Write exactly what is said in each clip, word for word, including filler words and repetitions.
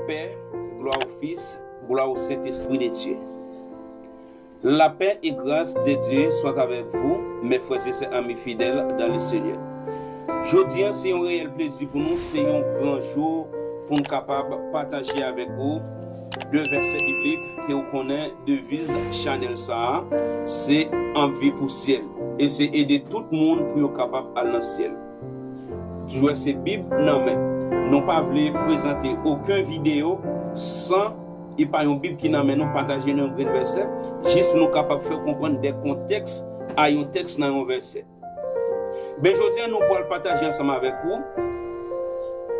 Père, gloire au Fils, gloire au Saint-Esprit de Dieu. La paix et grâce de Dieu soient avec vous, mes frères et sœurs, amis fidèles dans le Seigneur. Jodi a, se yon reyèl plezi pou nou, se yon gran jou pou n kapab pataje avèk ou de vèsè biblik ke w konnen deviz chanèl sa a, se anvi pou syèl. E se ede tout moun pou yo kapab al nan syèl. Toujou se Bib nan men. Nou pa vle prezante okenn videyo san e pa yon Bib ki nan men nou, pataje nou yon grenn vèsè, jis pou nou kapab fè w konprann de kontèks a yon tèks nan yon vèsè. Ben, jodi a, nou pral pataje ansanm avèk ou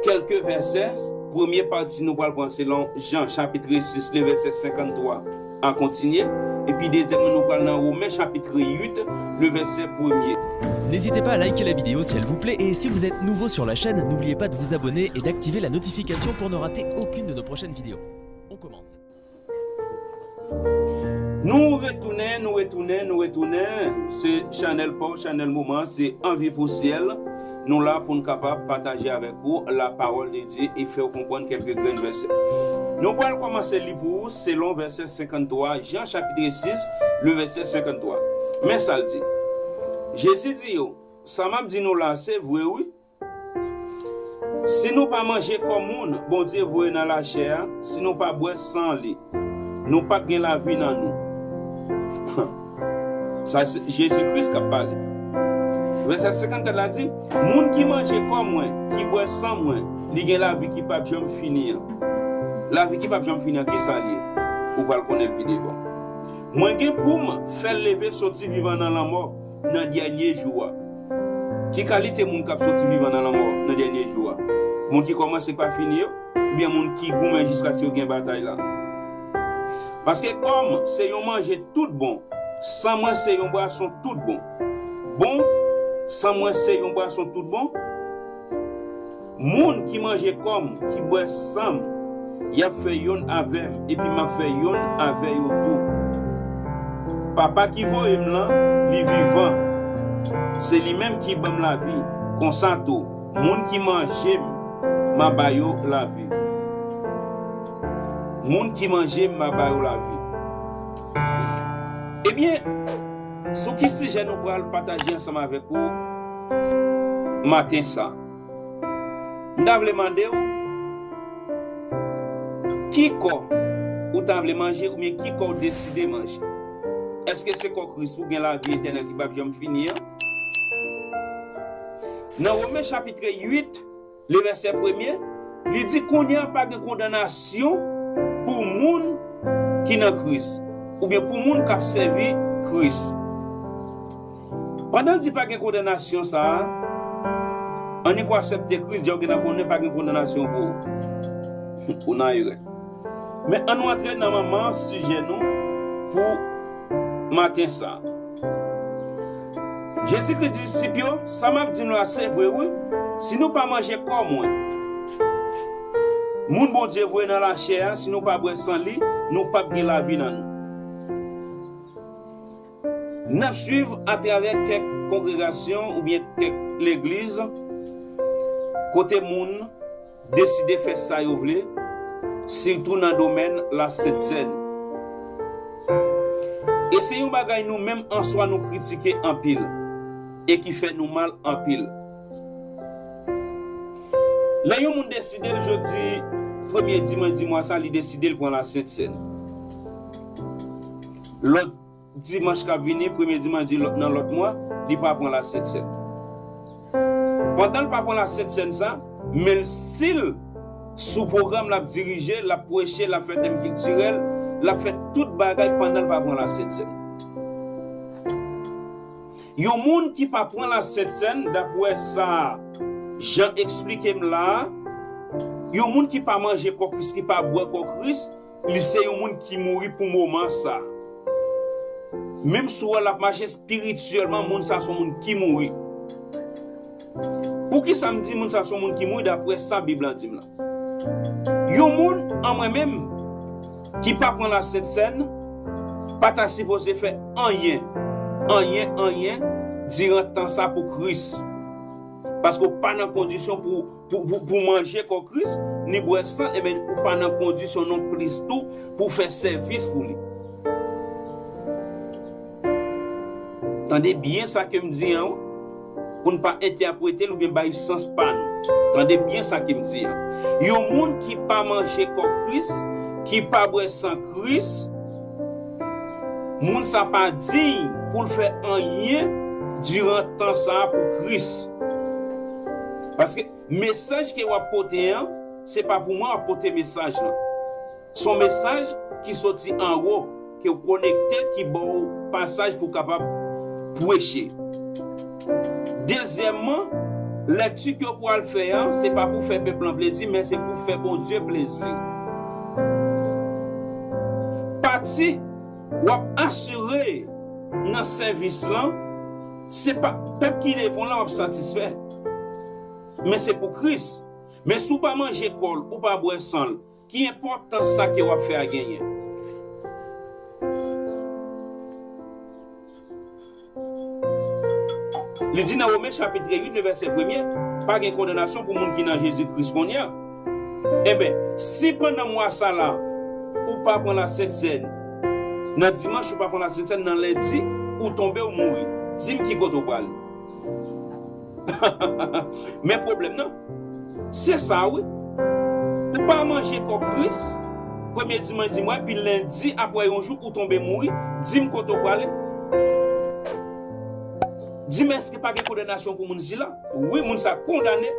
kèlke vèsè. Premye pati, nou pral pran selon Jan, chapit sis, le vèsè senkanntwa a kontinye. Epi, dezyèm, nou pral nan Women, chapit uit, le vèsè premye. N'hésitez pas à liker la vidéo si elle vous plaît et si vous êtes nouveau sur la chaîne, n'oubliez pas de vous abonner et d'activer la notification pour ne rater aucune de nos prochaines vidéos. On commence. Nou retounen, nou retounen, nou retounen. Se chanèl pa w, chanèl moman, se Anvi pou Syèl. Nou la pou n kapab pataje avèk ou la parole de Dieu e fè w konprann kèlke grenn vèsè. Nou pral kòmanse li pou ou selon vèsè senkanntwa, Jan chapit sis, le vèsè senkanntwa. Men sa l di. Jezi di yo, sa m ap di nou la, se vre, wi. Si nou pa manje kò moun Bondye voye nan lachè a, si nou pa bwè san li, nou p ap gen lavi nan nou. Sa se Jezi Kris k ap pale. Vèsè senkannkat la di, moun ki manje kò mwen, ki bwè san mwen, li gen lavi ki p ap janm fini an. Lavi ki p ap janm fini an, ki sa l ye? Ou pral konnen l pi devan. Mwen gen pou m fè l leve soti vivan nan lanmò nan dènye jou a. Ki kalite moun k ap soti vivan nan lanmò nan dènye jou a? Moun ki kòmanse pa fini yo, oubyen moun ki goumen jiskaske yo gen batay la? Paske kò m se yon manje tout bon, san mwen se yon bwason tout bon. Bon, san mwen se yon bwason tout bon. Moun ki manje kò m, ki bwè san m, y ap fè yonn avè m, epi m ap fè yonn avè yo tou. Papa ki voye m lan, li vivan. Se li menm ki ban m lavi. Konsa tou, moun ki manje m, m a ba yo lavi. Moun ki manje m, m a ba yo lavi. Ebyen, sou ki sijè nou pral pataje ansanm avèk ou maten sa? M ta vle mande w, ki kò ou ta vle manje oubyen ki kò w deside manje? Èske se kò Kris pou gen lavi etènèl ki p ap janm fini an? Nan Women chapit uit, le vèsè premye, li di, kounye a pa gen kondanasyon pou moun ki nan Kris, oubyen pou moun k ap sèvi Kris. Pandan l di pa gen kondanasyon sa a, annik w aksepte Kris, jan w gentan konnen pa gen kondanasyon pou ou. Ou nan erè. Men ann nou antre nan manman sijè nou pou maten sa. Jezi Kris di disip yo, sa m ap di nou la se vre wi, si nou pa manje kò mwen, moun Bondye voye nan lachè a, si nou pa bwè san li, nou p ap gen lavi nan nou. N ap swiv atravè kèk kongregasyon oubyen kèk legliz kote moun deside fè sa yo vle, sitou nan domèn Lasent Sèn. E se yon bagay nou menm answa nou kritike anpil e ki fè nou mal anpil. Lè yon moun deside l jodi premye dimanch di mwa sa, li deside l pran Lasent Sèn. Lòt dimanch k ap vini, premye dimanch di lòt, nan lòt mwa, li pa pran Lasent Sèn. Pandan l pa pran Lasent Sèn sa, men l still sou pwogram, l ap dirije, l ap preche, l ap fè tèm kiltirèl, l ap fè tout bagay pandan l pa pran Lasent Sèn. Yon moun ki pa pran Lasent Sèn, dapre sa Jan eksplike m la a, yon moun ki pa manje kò Kris, ki pa bwè kò Kris, li se yon moun ki mouri pou moman sa. Menm si w wè l ap mache espirityèlman, moun sa se yon moun ki mouri. Poukisa m di moun sa se yon moun ki mouri dapre sa Bib la di m la? Yon moun, an mwen menm, ki pa pran Lasent Sèn, pa ta sipoze fè anyen, anyen, anyen, diran tan sa pou Kris. Paske w pa nan kondisyon pou, pou, pou, pou manje kò Kris, ni bwè san, ebyen, ou pa nan kondisyon non plis tou pou fè sèvis pou li. Tande byen sa ke m di an, wi, pou n pa entèprete l oubyen bay sans pa nou. Tande byen sa ke m di an. Yon moun ki pa manje kò Kris, ki pa bwè san Kris, moun sa pa diy pou l fè anyen diran tan sa a pou Kris. Paske mesaj ke w ap pote an, se pa pou mwen w ap pote mesaj lan. Se yon mesaj ki soti anwo, ke w konekte, ki ba w pasaj pou w kapab preche. Dezyèmman, lèkti ke w pral fè an, se pa pou fè pèp lan plezi, men se pou fè Bondye plezi. Pati w ap asire nan sèvis lan, se pa pèp ki devan w lan w ap satisfè, men se pou Kris. Men si w pa manje kò l, ou pa bwè san l, ki enpòtans sa ke w ap fè a genyen? Li di nan Women chapit uit, nan vèsè premye, pa gen kondanasyon pou moun ki nan Jezi Kris kounye a. Enben, si pandan mwa sa la, ou pa pran lasent sèn, nan dimanch ou pa pran lasent sèn, nan lendi, ou tonbe, ou mouri, di m ki kote w prale? Men pwoblèm nan, se sa wi. Ou pa manje kò Kris premye dimanch di mwa, epi lendi, apre yon jou, ou tonbe mouri, di m kote w prale? Di m, èske pa gen kondanasyon pou moun sila? Wi, moun sa kondane.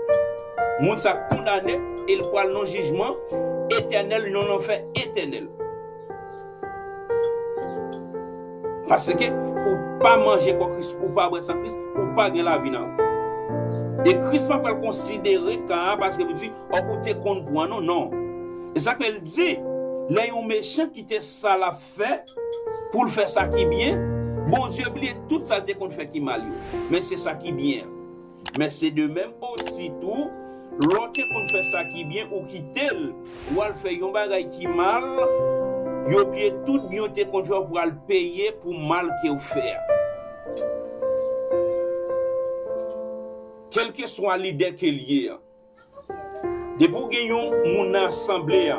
Moun sa kondane, e l pral nan jijman etènèl, nan lanfè etènèl. Paske ou pa manje kò Kris, ou pa bwè san Kris, ou pa gen lavi nan ou. E Kris pa pral konsidere ka a paske pou di, "Ò, ou te konn pran non, non." E sa ke l di, lè yon mechan kite sa l ap fè, pou l fè sa ki byen, Bondye bliye tout sa l te konn fè ki mal yo. Men se sa ki byen an. Men se de menm osi tou, lè w te konn fè sa ki byen, ou kite l, w al fè yon bagay ki mal, yo bliye tout byen w te konn fè, w pral peye pou mal ke w fè a. Kèlkeswa lidè ke l ye an, depi w gen yon moun nan asanble a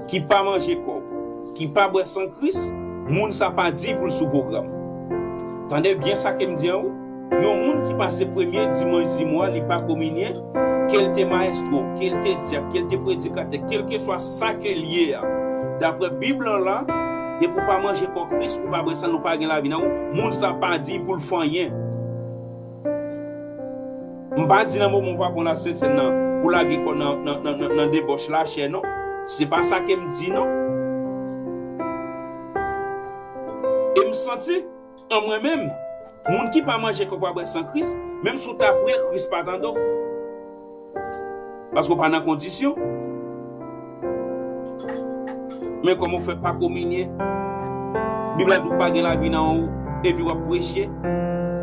ki pa manje kòb, ki pa bwè san Kris, moun sa pa diy pou l sou pwogram. Tande byen sa ke m di an wi. Yon moun ki pase premye dimanch di mwa, li pa kominye, ke l te mayestwo, ke l te dyak, ke l te predikatè, kèlkeswa sa ke l ye a, daprè Bib lan la, depi w pa manje kò Kris, ou pa bwè san l, ou pa gen lavi nan ou, moun sa pa diy pou l fè anyen. M pa di nan moman w pa pran lasent sèn nan pou lage kò nan, nan, nan, nan, nan debòch lachè, non. Se pa sa ke m di, non. E m santi, an mwen menm, moun ki pa manje kòb pa bwè san Kris, menm si w ta priye, Kris pa tande w. Paske w pa nan kondisyon. Men kòman w fè pa kominye? Bib la di w pa gen lavi nan ou, epi w ap preche,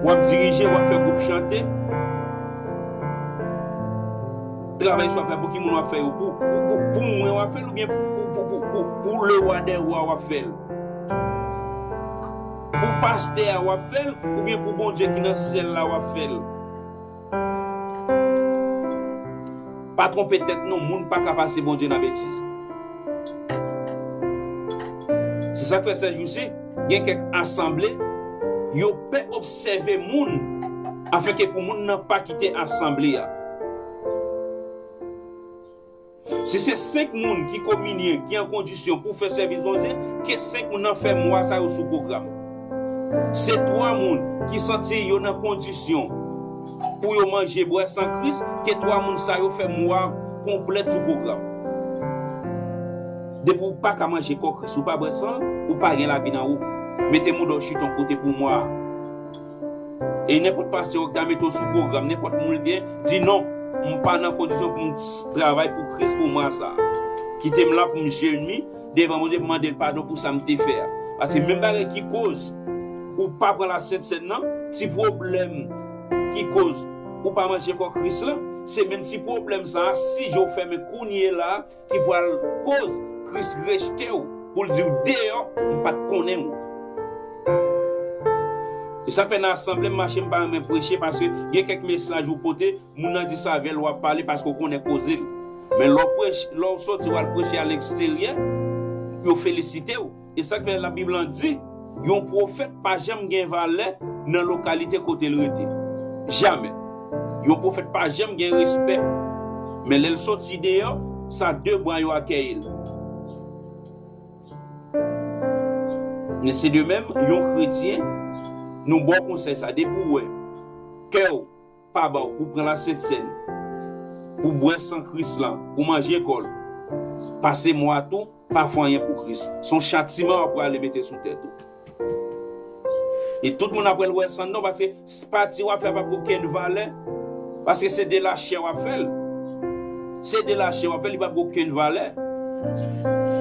w ap dirije, w ap fè gwoup chante. Travay sa w ap fè, pou ki moun w ap fè yo? Pou, pou, pou, pou mwen w ap fè l oubyen pou, pou, pou, pou, pou, pou le wa dè wa w ap fè l? Pou pastè a w ap fè l oubyen pou Bondye ki nan syèl la w ap fè l? Pa twonpe tèt nou, moun pa ka pase Bondye nan betiz. Se sa k fè sèjousi, gen kèk asanble, yo pè obsève moun, afenke pou moun nan pa kite asanble a. Si se senk moun ki kominye, ki an kondisyon pou fè sèvis Bondye, ke senk moun nan fè mwa sa yo sou pwogram. Se twa moun ki santi yo nan kondisyon pou yo manje, bwè san Kris, ke twa moun sa yo fè mwa konplèt sou pwogram. Depi w pa ka manje kò Kris, ou pa bwè san l, ou pa gen lavi nan ou. Mete mouda w chita yon kote pou mwa a. E nenpòt pastè w ta mete w sou pwogram, nenpòt moun l gen, di non, m pa nan kondisyon pou m s-, travay pou Kris pou mwa sa. Kite m la pou m jemi devan Bondye, pou m mande l padon pou sa m te fè a. Paske menm bagay ki koz ou pa pran lasent sèn nan, ti pwoblèm ki koz ou pa manje kò Kris lan, se menm ti pwoblèm sa a, si je w fèmen kounye la, ki pral koz Kris rejte w, pou l di w deyò, m pa t konnen w. E sa k fè nan asanble m mache, m pa renmen preche, paske gen kèk mesaj ou pote, moun nan di sa avè l, w ap pale paske w konnen koze l. Men lè w preche, lè w soti w al preche a leksteryè, yo felisite w. E sa k fè Labib lan di, yon pwofèt pa janm gen valè nan lokalite kote l rete. Jamè. Yon pwofèt pa janm gen respè. Men lè l soti deyò, sa de bra yo akèyi l. Men se de menm, yon kretyen, nou ba w konsèy sa, depi w wè kè w pa ba w pou pran lasent sèn, pou bwè san Kris lan, pou manje kò l, pase mwa tou, pa fè anyen pou Kris. Se yon chatiman w ap prale mete sou tèt ou. E tout moun ap wè l wè san non, paske s-, pati w ap fè a p ap gen okenn valè. Paske se de lachè w ap fè l. Se de lachè w ap fè l, li p ap gen okenn valè.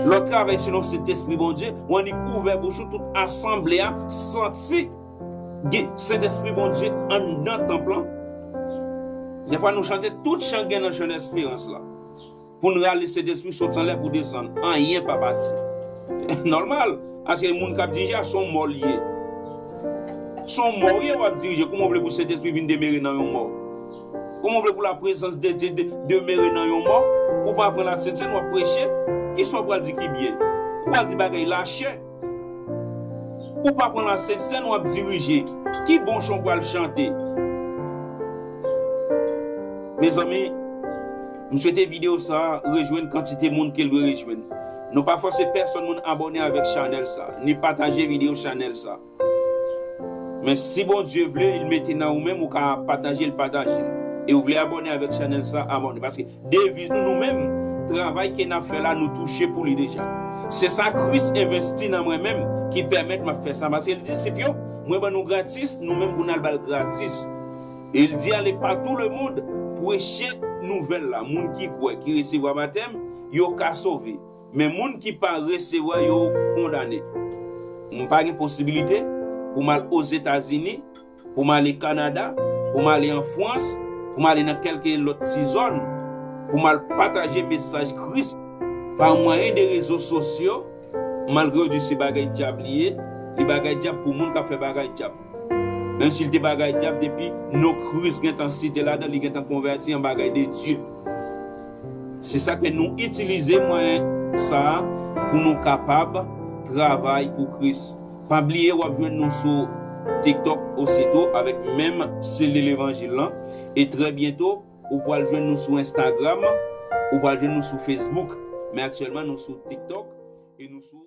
Lè w travay selon Sentespri Bondye, w annik ouvè bouch ou, tout asanble a santi gen Sentespri Bondye anndan tanp lan. Defwa nou chante tout chan gen nan chan esperans la. Pou n rale Sentespri sot anlè pou desann. Anyen pa pati. Nòmal. Paske moun k ap dirije a se yon mò l ye. Se yon mò w ye w ap dirije. Kouman w vle pou Sentespri vin demere nan yon mò? Kouman w vle pou laprezans de Dye de-, demere nan yon mò? Ou pa pran lasent sèn, w ap preche. Kisa w pral di ki byen? Ou pral di bagay lachè. Ou pa pran lasent sèn, w ap dirije. Ki bon chan w pral chante? Mezanmi, m swete videyo sa a rejwenn kantite moun ke l dwe rejwenn. Nou pa fòse pèsonn moun abòne avèk chanèl sa, ni pataje videyo chanèl sa. Men si Bondye vle, li mete nan ou menm, ou ka pataje l, pataje l. E ou vle abòne avèk chanèl sa, abòne. Paske deviz nou, nou menm, travay ke n ap fè la, nou touche pou li deja. Se sa Kris envesti nan mwen menm ki pèmèt m ap fè sa. Paske l di, disip yo, mwen ban nou gratis, nou menm pou n al ba l gratis. E l di, allez par tout le monde, preche nouvèl la. Moun ki kwè, ki resevwa batèm, yo ka sove. Men moun ki pa resevwa, yo kondane. M pa gen posibilite pou m al Ozetazini, pou m ale Kanada, pou m ale an Frans, pou m ale nan kèlke lòt ti zòn, pou m al pataje mesaj Kris pa mwayen de rezo sosyo, malgre yo di se bagay dyab li ye, li bagay dyab pou moun k ap fè bagay dyab. Menm si l te bagay dyab, depi non Kris gentan site ladan, li gentan konvèti an bagay de Dye. Se sa k fè nou itilize mwayen sa a pou nou kapab travay pou Kris. Pa bliye w ap jwenn nou sou TikTok osito avèk menm selil levanjil lan. E trè byento, ou pral jwenn nou sou Instagram, ou pral jwenn nou sou Facebook. Men aktyèlman, nou sou TikTok e nou sou